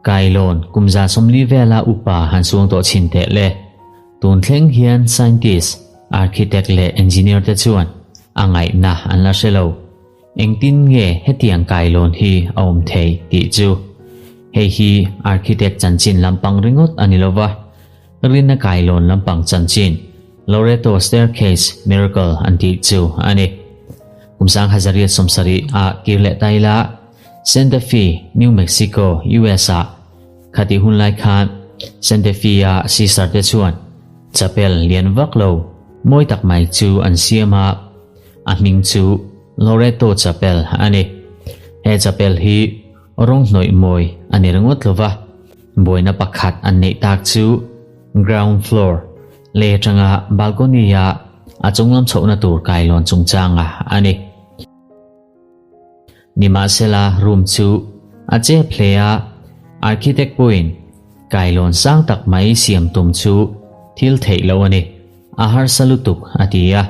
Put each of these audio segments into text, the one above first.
Kailawn kum 40 vela upa han suang tawh chhin teh le. Tun thleng hian scientist, architect leh engineer te chuan a ngaihna an la hre lo. Engtin nge hetiang kailawn hi a awm thei tih chu. Hei hi architect chanchin lampang ringawt a ni lova, rinna kailawn lampang chanchin, Loreto Staircase Miracle an tih chu a ni. Kum 1870 ah kir leh ta ila, Santa Fe, New Mexico, US ah khatih hun lai khan Santa Fe a sister te chuan chapel lian vak lo mawi tak mai chu an siam a, a hming chu Loreto Chapel a ni. He chapel hi rawng hnawih mawi a ni ringawt lo va, buaina pakhat an neih tak chu ground floor lei atanga balcony a a chunglam chhohna tur kailawn chungchanga a ni. Nimahsela room chu a chep hle a, architect pawhin kailawn sang tak mai siam tum chu thil theih loh a ni, a harsa lutuk a ti a.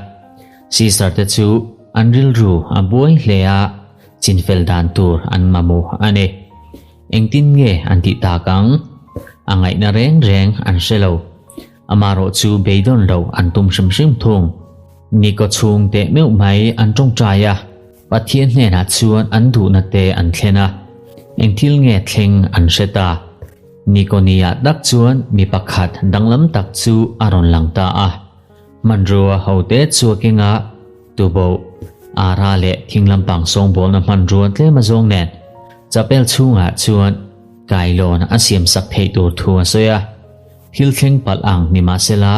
Sister te chu an rilru a buai hle a, chinfel dan tur an mamawh a ni. Engtin nge an tih tak ang? A ngaihna reng reng an hre lo. Amarawh chu beidawn lo an tum hrim hrim thung. Ni kaw chhung teh meuh mai an tawngtai a, Pathian hnenah chuan an duhna te an thlen a, eng thil nge thleng an hre ta. Ni kaw niah tak chuan mi pakhat danglam tak chu a rawn lang ta a. Hmanrua hote chu a keng a, tuboh, ara leh thing lampang sawngbawlna hmanrua tlem azawng nen chapel chhungah chuan kailawn a siamsak theih tur thu a sawi a. Thil thleng palh ang ni mahsela,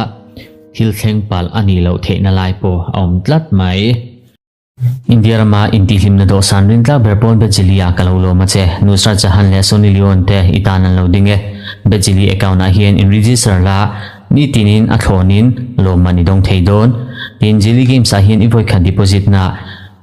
thil thleng palh a nih loh theihna lai pawh a awm tlat mai. India rama intihhlimna dawhsan rintlak ber pawn Bejili ah ka lo lawm a che. Nusrat Jahan leh Sunny Leone te i tan an lo ding e. Bejili account ah hian in register la, nitinin a thlawnin lawmman i dawng thei dawn. Tin, Jili Games ah hian i vawikhat deposit na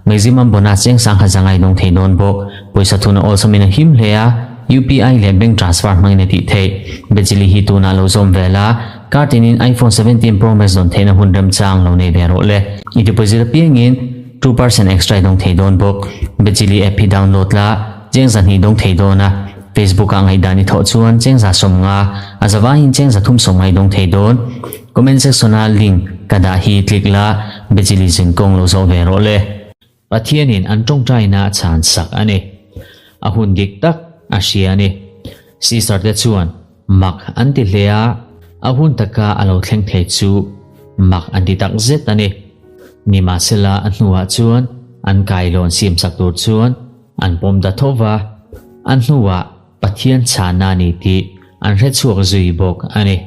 maximum bonus cheng sangha zanga i dawng thei dawn bawk. Pawisa thuna awlsamin a him hle a, UPI leh bank transfer hmangin a tih theih. Bejili hi tunah lo zawm ve la, Kar tinin iPhone 17 Pro Max dawn theihna hun remchang lo nei ve rawh le. I deposit apiangin 2% extra i dawng thei dawn bawk. Bejili app hi download la, cheng zahnih dawng thei dawn a. Facebook ah ngaihdan i thawh chuan cheng za 50, a zavaiin cheng 350 i dawng thei dawn. Comment section a link ka dah hi click la, Bejili zin kawng lo zawh ve rawh le. Pathianin an tawngtaina a chhan sak a ni. A hun dik tak a hria a ni. Sister te chuan mak an ti hle a, a hun taka a lo thleng thei chu mak an ti tak zet a ni. Nimahsela a hnuah chuan an kailawn siamsak tur chuan an pawm ta tho va, a hnuah Pathian chhana a ni tih an hrechhuak zui bawk a ni.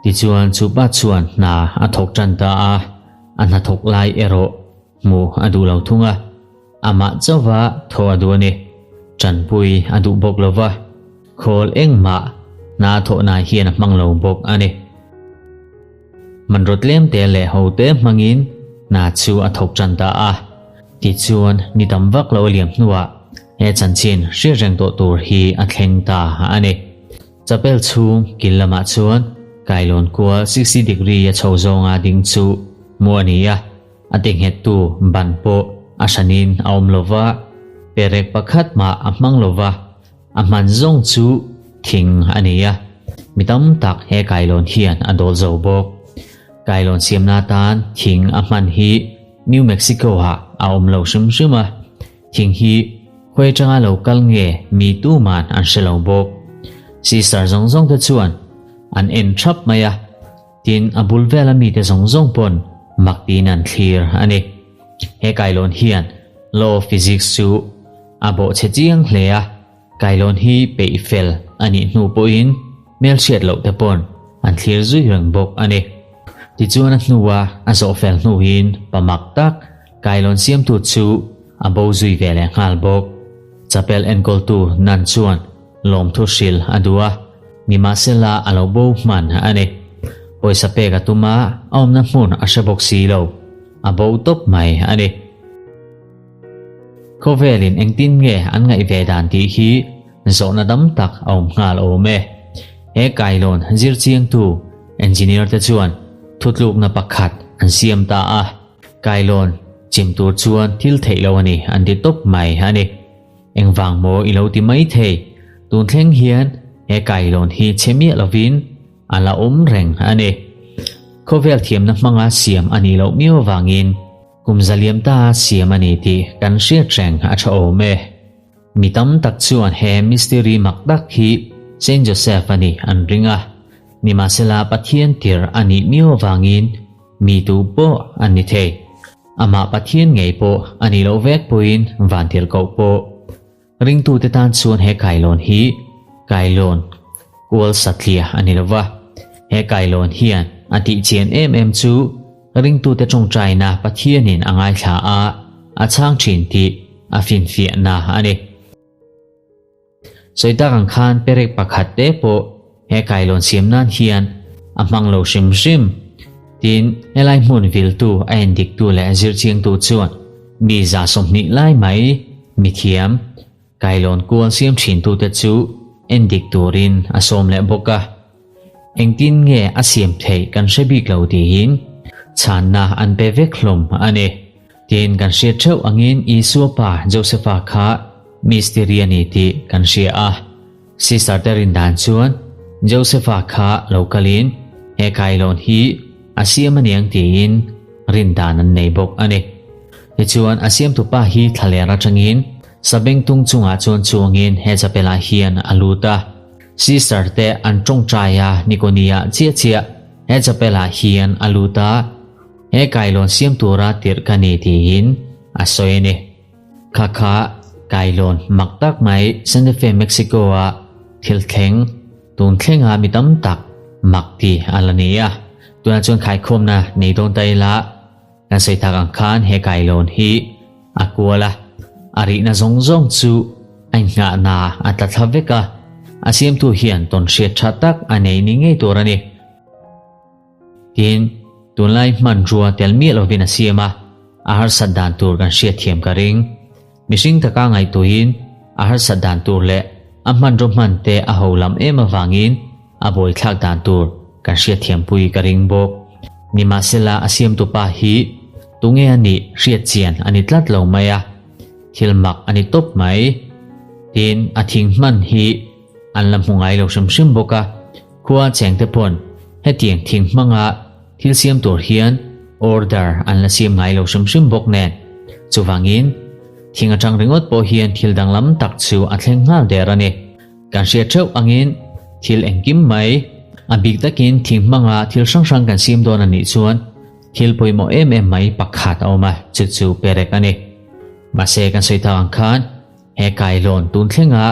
Tichuan chupa chuan hna a thawk tan ta a, a hnathawk lai erawh Hmuh a duh lo thung a, amah chauha thaw a duh a ni. Tanpui a duh bawk lo va, khawl engmah hna thawhna hian a hmang lo bawk a ni. Hmanraw tlemte leh hote hmangin hna chu a thawk tan ta a. Tichuan, ni tam vak lo a liam hnuah he chanchin hriat reng tawh tur hi a thleng ta a ni. Chapel chhung kil lamah chuan kailawn kual 60 degree a chho zawnga ding chu hmuh a ni a. A ti nghettu ban pawh a hranin a awm lo va, perek pakhat mah a hmang lo va, a hman zawng chu thing a ni a. Mi tam tak he kailawn hian a dawl zo bawk. Kailawn siamna atan thing a hman hi New Mexico-ah a awm lo hrim hrim a, thing hi khawi atanga lo kal nge mi tuman an hre lo bawk. Sister zawng zawng te chuan an en thap mai a. Tin, a bul vela mite zawng zawng pawn mak tiin an thlir a ni. He kailawn hian Law of Physics chu a bawhchhe chiang hle a, kailawn hi peih fel a nih hnu pawhin hmelhriat loh te pawn an thlir zui reng bawk a ni. Tichuan a hnua a zawh fel hnuin pa mak tak kailawn siamtu chu a bo zui ve leh nghal bawk. Chapel enkawltu Nan chuan Lawmthu hrilh a duh a, nimahsela a lo bo hman a ni. Pawisa pek a tum a, a awmna hmun a hre bawk si lo. A bo tawp mai a ni. Khawvelin engtin nge an ngaih ve dan tih hi zawhna dam tak a awm nghal awm e. He kailawn zir chiangtu engineer te chuan thutlukna pakhat an siam ta a, kailawn chim tur chuan thil theih lo a ni an ti tawp mai a ni. Engvang maw i lo ti mai thei? Tun thleng hian he kailawn hi chhe miah lovin a la awm reng a ni. Khawvel thiamna hmanga siam a nih loh miau avangin kum zaliam ta siam a ni tih kan hriat reng a tha awm e. Mi tam tak chuan he mistiri mak tak hi Saint Joseph a nih an ring a, nimahsela Pathian tir a nih miau avangin mi tu pawh an ni thei. Amah Pathian ngei pawh a nih loh vek pawhin vantirhkoh pawh Ringtute tan chuan he kailawn hi kailawn kual satliah a ni lo va. He kailawn hian a tih chian em em chu ringtute tawngtaina Pathianin a ngaithla a, a chhang thin tih a finfiahna a ni. Sawi tak ang khan perek pakhat te pawh he kailawn siam nan hian a hmang lo hrim hrim. Tin, helai hmun viltu a endiktu leh zirchiangtu chuan mi 20 lai mai mithiam kailawn kual siam thintute chu endik turin a sawm leh bawk a. Engtin nge a siam theih kan hre bik lo tiin chhanna an pe vek hlawm a ni. Tin, kan hriat theuh angin Isua pa Josepha kha mistiri a ni tih kan hria a. Sister te rin dan chuan Josepha kha lo kalin he kailawn hi a siam aniang tiin rin dan an nei bawk a ni. Tichuan a siamtupa hi thlaler atangin sabengtung chungah chuan chuangin he chapel-ah hian a lut a. Sister te an tawngtai a Nikoni-ah chiah chiah he chapel-ah hian a lut a, he kailawn siam tura tirh ka ni tiin a sawi a ni. Kha kha kailawn mak tak mai Santa Fe, Mexico-a thil thleng tun thlenga mi tam tak mak ti a la ni a. Tunah chuan khaikhawmna nei dawn ta ila kan sawi tak ang khan he kailawn hi a kual a, a rihna zawng zawng chu a inngahna a tla thla vek a, a siamtu hian tawnhriat tha tak a nei ni ngei tur a ni. Tin, tunlai hmanrua tel miah lovin a siam a, a harsat dan tur kan hriatthiam ka ring. Mihring taka ngaihtuahin a harsat dan tur leh a hmanraw hman te a ho lam em avangin a buaithlak dan tur kan hriatthiampui ka ring bawk. Nimahsela a siamtupa hi tunge a nih hriatchian a ni tlat lo mai a, thil mak a ni tawp mai. Tin, a thing hman hi an la hmu ngai lo hrim hrim bawk a. Khua chengte pawn hetiang thing hmanga thil siam tur hian order an la siam ngai lo hrim hrim bawk nen. Chuvangin, thing atang ringawt pawh hian thil danglam tak chu a thleng nghal der a ni. Kan hriat theuh angin thil engkim mai, a bik takin thing hmanga thil hrang hrang kan siam dawn a nih chuan thil pawimawh em em mai pakhat a awm a, chu chu perek a ni. Mahse kan sawi tak ang khan, He kailawn tun thlenga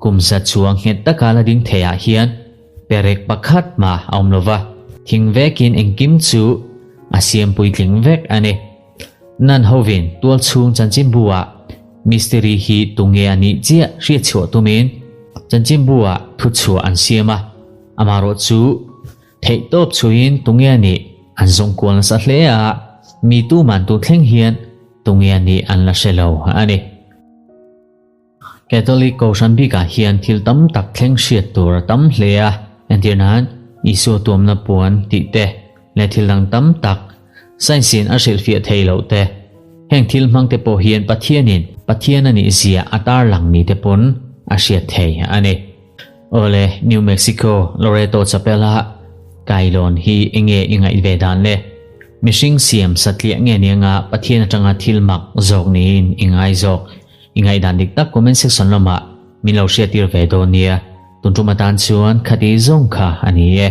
kum za chuang nghet taka la ding theiah hian perek pakhat mah a awm lova, thing vekin engkim chu a siam puitling vek a ni. Nan hovin tual chhung chanchinbu-ah mistiri hi tunge a nih chiah hriatchhuah tumin chanchinbu-ah thuchhuah an siam a, amaherawh chu Theihtawp chhuiin tunge a nih an zawng kual nasa hle a, mi tuman tun thleng hian tunge a nih an la hre lo a ni. Catholic Kohhran bikah hian thil tam tak thleng hriat tur a tam hle a, entir nan Isua tuamna puan tih te leh thil dang tam tak science in a hrilhfiah thei loh te, heng thil hmang te pawh hian Pathianin Pathian a nih zia a tarlang ni te pawn a hriat thei a ni. Awle, New Mexico, Loreto Chapel-a kailawn hi enge i ngaih ve dan le? Mihring siam satliah nge nianga Pathian atanga thil mak zawk niin i ngai zawk? I ngaihdan dik tak comment section lamah min lo hriattir ve dawn nia. Tun tum atan chuan khati zawng kha a ni e.